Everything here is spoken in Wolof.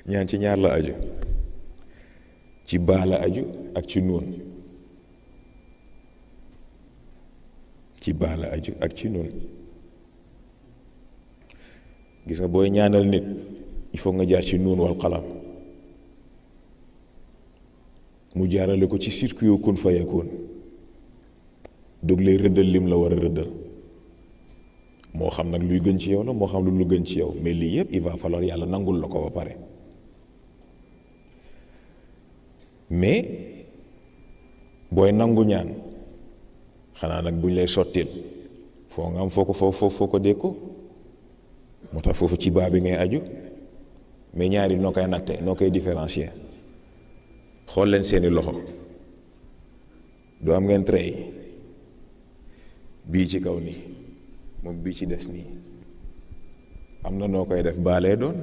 ñaan ci ñaar la aju, ci baa la aju ak ci nuun. ci baa la aju ak ci nuun. gis nga booy ñaanal nit il faut nga jaar ci nuun wal qalam, mu jaarale ko ci circuit yu kun fayakoon dog lay rëddal lim la war a rëddal, moo xam nag luy gën ci yow la moo xam lu gën ci yow, mais lii yëpp il va falloir yàlla nangul la ko ba pare. mais booy nangu ñaan xanaa nag buñ lay sottil foo nga am foo ko dékku, moo tax foofu ci baa bi ngay aju. mais ñaari noo koy natte noo koy différencier, xool leen seeni loxo, du am ngeen trait bii ci kaw nii moom bii ci des nii, am na noo koy def baalee doon